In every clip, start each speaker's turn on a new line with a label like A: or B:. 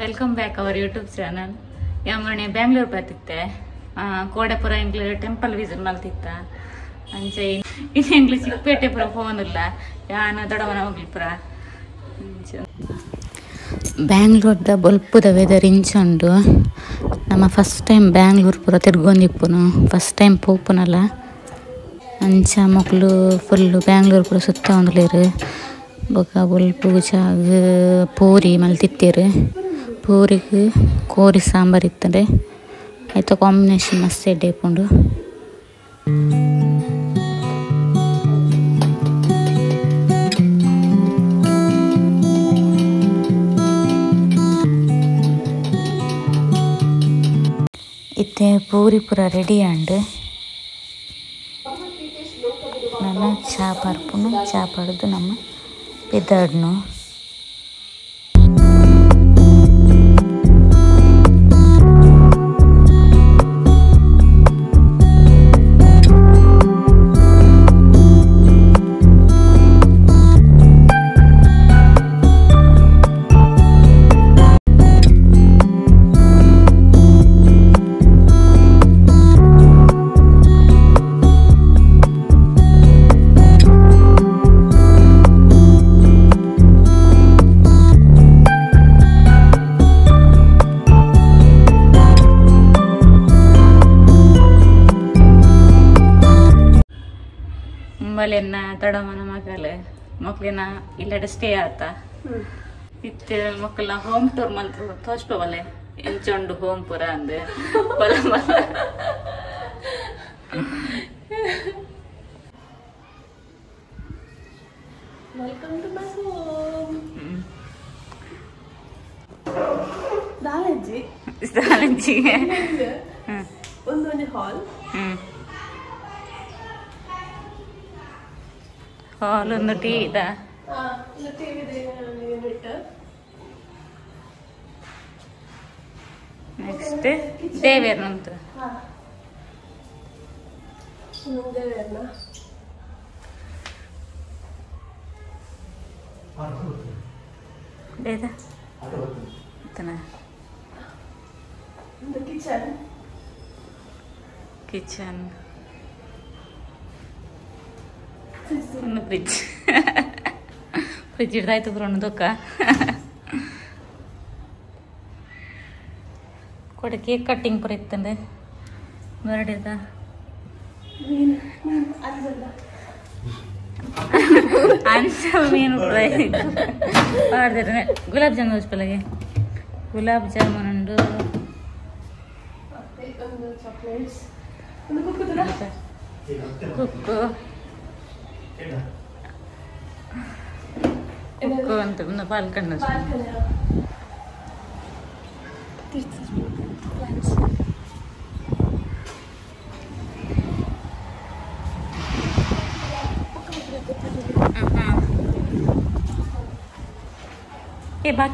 A: Welcome back our YouTube channel. ಯಾಮನೆ ಬ್ಯಾಂಗ್ಳೂರ್ ಬರ್ತಿತ್ತೆ ಕೋಡೆಪುರ ಎಂಗ್ಲ ಟೆಂಪಲ್ ವಿಸಿಟ್ ಮಲ್ತಿತ್ತ ಅಂಚೆ ಇನ್ನು ಎಂಗ್ಲ ಚಿಕ್ಕಪೇಟೆ ಪುರ ಫೋನ್ ಇಲ್ಲ ಯಾನ ದೊಡವನ ಹೋಗ್ಲಿಪುರ
B: ಬ್ಯಾಂಗ್ಳೂರ್ದ ಬೊಲ್ಪುದ ವೆದರ್ ಇಂಚುಂಡು. ನಮ್ಮ ಫಸ್ಟ್ ಟೈಮ್ ಬ್ಯಾಂಗ್ಳೂರ್ ಪೂರ ತಿರ್ಗೊಂದಿಪ್ಪುನು ಫಸ್ಟ್ ಟೈಮ್ ಪೋಪುನಲ್ಲ ಅಂಚ ಮೊಕ್ಲು ಫುಲ್ಲು ಬ್ಯಾಂಗ್ಳೂರ್ ಪೂರ ಸುತ್ತ ಒಂದುಲೇರು ಬೊಕ ಬೊಲ್ಪು ಚಾಗ್ ಪೂರಿ ಮಲ್ತಿತ್ತೇರು ಪೂರಿಗೆ ಕೋರಿ ಸಾಂಬಾರ್ ಇತ್ತಂಡೆ ಆಯ್ತು ಕಾಂಬಿನೇಷನ್ ಮಸ್ತ್ ಎಡ್ಡೆ ಇಪ್ಪುಂಡು. ಇತ್ತೆ ಪೂರಿ ಪೂರ ರೆಡಿ ಆಂಡ್ ನನ್ನ ಚಾ ಪರ್ಪುನು ಚಾ ಪಡೆದು ನಮ್ಮ ಪೆದ್ದಾಡ್ನು.
A: ಮಲೆನ್ನ ದೊಡಮನ ಮಗಲು ಮಕ್ಳಿನ ಇಲ್ಲಡೆ ಸ್ಟೇ ಆತ ಇತ್ತೆ ಮಕ್ಕಳ ಹೋಮ್ ಟೂರ್ ಮಲ್ತು ತೋಚ್ಪವಲೆ ಎಂಚೊಂಡು ಹೋಮ್ ಪೂರ ಅಂದೆ ಬಲ ಬಲ.
C: Welcome to my home. ದಾಲಜ್ಜಿ
A: ದಾಲಜ್ಜಿ
C: ಒಂದೊಂದು ಹಾಲ್
A: ಹಾಲ್ ಒಂದು ಟೀ ಇದ ನೆಕ್ಸ್ಟ್ ದೇವೇರ್ ನಮ್ದು
C: ಕಿಚನ್
A: ಕಿಚನ್ ಒಂದು ಫ್ರಿಜ್ ಫ್ರಿಜ್ ಹಿಡ್ದಾಯ್ತು ಬ್ರೋಣ ದೊಕ್ಕ ಕೊಡೆ ಕೇಕ್ ಕಟ್ಟಿಂಗ್ ಪೂರ ಇತ್ತಂಡೆ ಬರಡಿದ ಅಂಚ ಮೀನು ಫ್ರೈ ಪಾಡ್ದಿರ ಗುಲಾಬ್ ಜಾಮೂನ್ ಹೋಸ್ಪಲಗೆ ಗುಲಾಬ್ ಜಾಮೂನ್ ಉಂಡು ಕುಕ್ಕು ಕುಕ್ಕು ಅಂತ ಒಂದು ಬಾಲ್ಕಣ್ಣು ಏ ಬಾ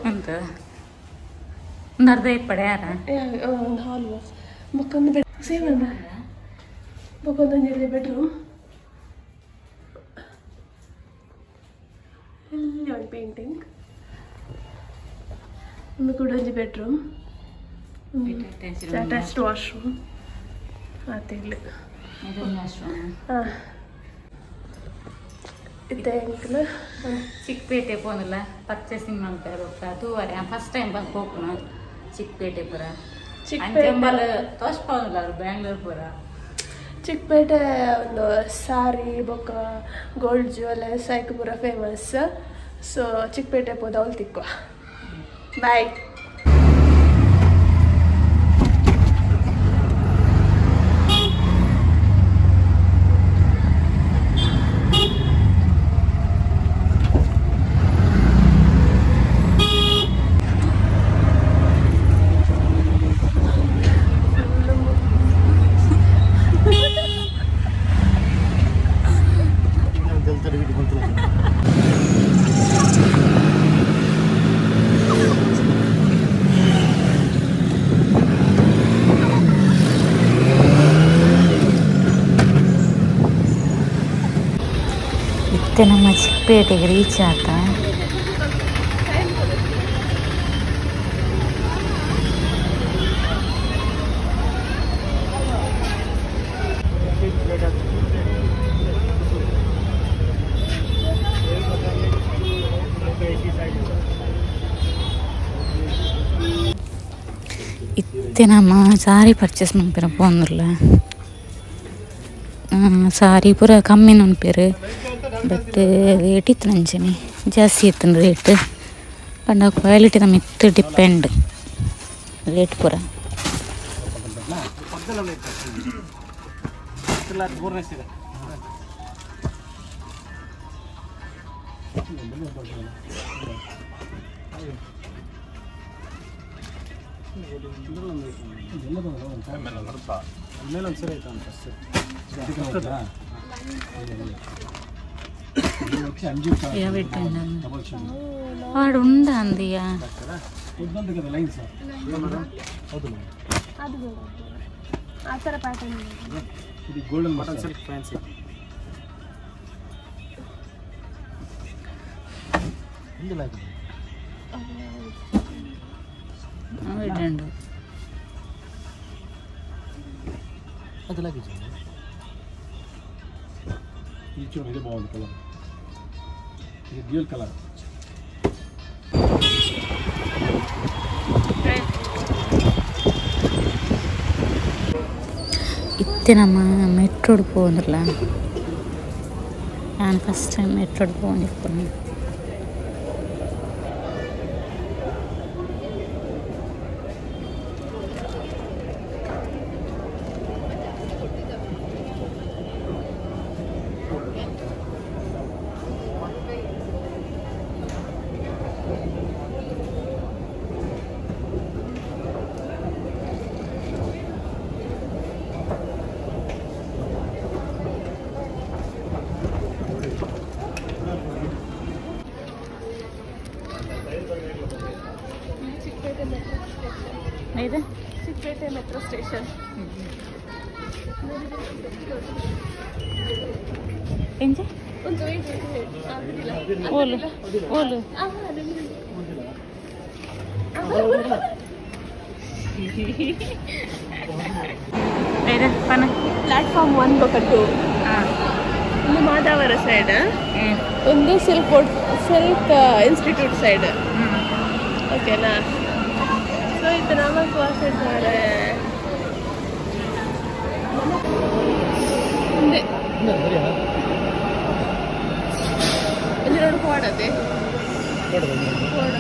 A: ಅಂತ ಒಂದು ಅರ್ಧ ಇಪ್ಪಡೆ ಯಾರ
C: ಒಂದು ಹಾಲ್ ಬೊಕ್ಕೊಂದು ಬೆಡ್ ಸೇಮ್ ಅಲ್ಲ ಬೊಕ್ಕೊಂದೊಂದು ಬೆಡ್ರೂಮ್ ಇಲ್ಲಿ ಒಂದು ಪೇಂಟಿಂಗ್ ಒಂದು ಕೂಡ ಒಂಜಿ ಬೆಡ್ರೂಮ್ ಅಟ್ಯಾಚ್ಡ್ ವಾಶ್ರೂಮ್ ಆತಿಗ್ಲು ಹಾಂ ಇತ್ತೆ ಎಂಕ್ಲು
A: ಚಿಕ್ಕಪೇಟೆ ಪೋನಲ್ಲ ಪರ್ಚೇಸಿಂಗ್ ಮಾಡ್ತಾರೆ ಬೊಕ್ಕ ತೂವರೆ ಫಸ್ಟ್ ಟೈಮ್ ಬಂದು ಪೋಪುನು ಚಿಕ್ಕಪೇಟೆ ಪೂರ ಚಿಕ್ಕಪೇಟೆ ತೋಚ್ಪೋನಲ್ಲ ಅವ್ರು ಬ್ಯಾಂಗ್ಳೂರ್ ಪೂರ.
C: ಚಿಕ್ಕಪೇಟೆ ಒಂದು ಸಾರಿ ಬೊಕ್ಕ ಗೋಲ್ಡ್ ಜ್ಯುವೆಲ್ಲರ್ಸ್ ಐಕ್ ಪೂರ ಫೇಮಸ್. ಸೊ ಚಿಕ್ಕಪೇಟೆ ಪೋದ ಅವ್ಲು ತಿಕ್ಕುವ. ಬಾಯ್.
B: ಇತ್ತೆ ನಮ್ಮ ಚಿಕ್ಕಪೇಟೆಗೆ ರೀಚ್ ಆತ. ಇತ್ತೆ ನಮ್ಮ ಸಾರಿ ಪರ್ಚೇಸ್ ಮನ್ಪಿರ ಪೋಂದುಲ್ಲ. ಸಾರಿ ಪೂರ ಕಮ್ಮಿ ನನ್ಪೇರು, ಬಟ್ ರೇಟ್ ಇತ್ತು ನಂಚನೆ ಜಾಸ್ತಿ ಇತ್ತು ರೇಟ್. ಪಂಡ ಕ್ವಾಲಿಟಿ ನಮ್ಮ ಇತ್ತು ಡಿಪೆಂಡ್ ರೇಟ್ ಪೂರ. వాడు ఉందా అందియా
D: ఇది బాగుంది కలర్, ఇది డ్యూయల్ కలర్.
B: ಇತ್ತೆ ನಮ್ಮ ಮೆಟ್ರೋಡ್ ಪೋಂದುಲ್ಲ. ನಾನು ಫಸ್ಟ್ ಟೈಮ್ ಮೆಟ್ರೋಡ್ ಪೋಂದಿಪ್ಪುನು.
C: Chickpete metro station. ಪ್ಲಾಟ್ಫಾರ್ಮ್ 1 ಬೊಕ 2 ಒಂದು ಮಾದಾವರ ಸೈಡ್, ಒಂದು ಸಿಲ್ಕ್ ಸಿಲ್ಕ್ ಇನ್ಸ್ಟಿಟ್ಯೂಟ್ ಸೈಡ್. ಓಕೆನಾ? ಸೊ ಇದು ನಮಕ್ ವಾಸಿದ್ದಾರೆ. ಇಲ್ಲಿ ನೋಡು ಕೋಡದೆ ಕೋಡ.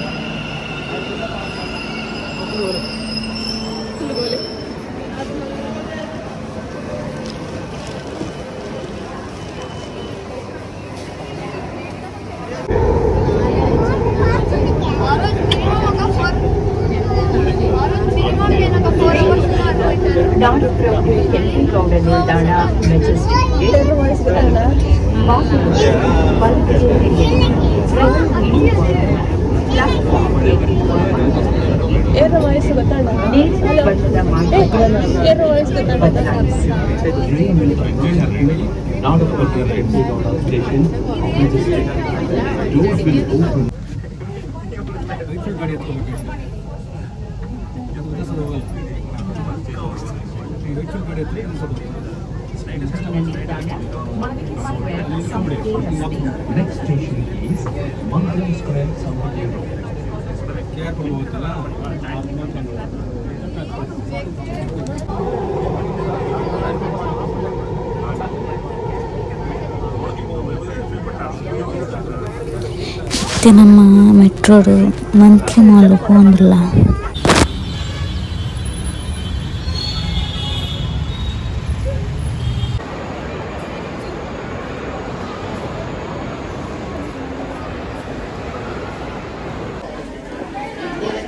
E: Next station is Mangalam Square, Sampige Road.
B: ಇತ್ತೆ ನಮ್ಮ ಮೆಟ್ರೋಡು ಮಂತ್ಲಿ ಮಾಲ್ ಪೋಂದುಲ್ಲ.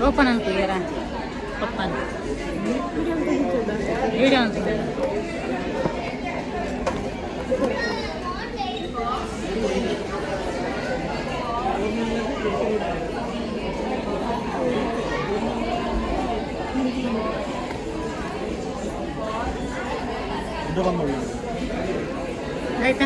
B: ಓಪನ್ ಅಂತಿದ್ದೀರಾ? ಓಪನ್ ವಿಡಿಯೋ ಅಂತಿದ್ದೀರಾ? ಆಯ್ತಾ?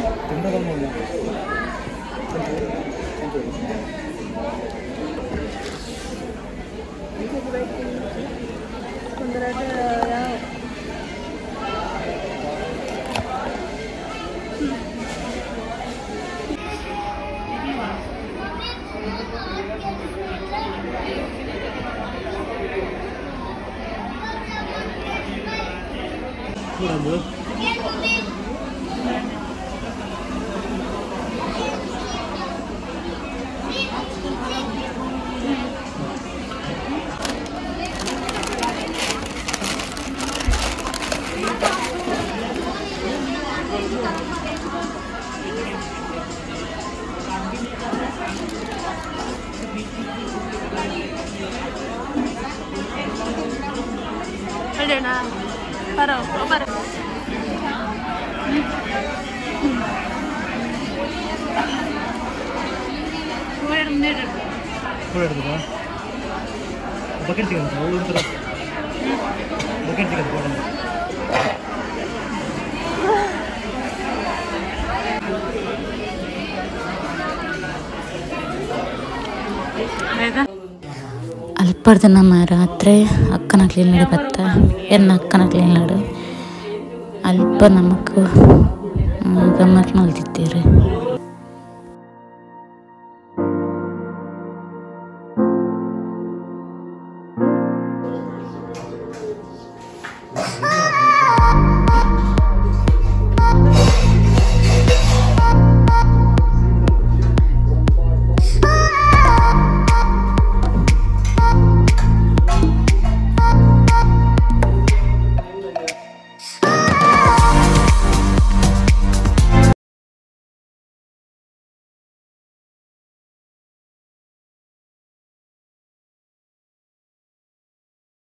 D: ಬಕೆಟ್ ಸಿಗಂತ ಒಂಥರ ಬಕೆಟ್ ಸಿಗಂತ
B: ಅಲ್ಪರ್ದು ನಮ್ಮ ರಾತ್ರಿ ಅಕ್ಕನ ಕ್ಲೀನ್ ಮಾಡಿ ಬತ್ತ ಎನ್ನ ಅಕ್ಕನ ಕ್ಲೀನ್ ಮಾಡು ಅಲ್ಪ ನಮಕ್ ಗಮ್ಮತ್ ಮಲ್ತಿತ್ತೀರಿ.